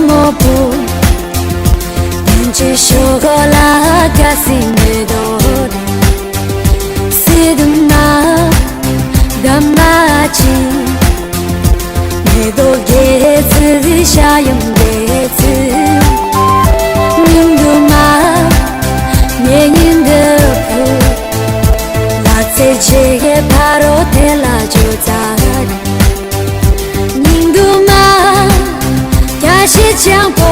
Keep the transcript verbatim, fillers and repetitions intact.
མོ་པོ། དོན་གྱི་ཤོག་གོ་ལ་ག་སི་མེ་དོ་རེ། སི་དུ་མ་ག་མ་ཅི། མེ་དོ་གེ་ཚི་ཤ་ཡུམ་གེ་ཚི། ཉིན་དུ་མ་ཉེ་ཉིན་དུ་ཕུ། ལ་ཚེ་ཆེ་གེ་ཕ་རོ་དེ་ལ་ཇོ་ཙ་རེ། ཉིན་དུ་མ། རྒྱ་ཤེད་ཅང་པོ།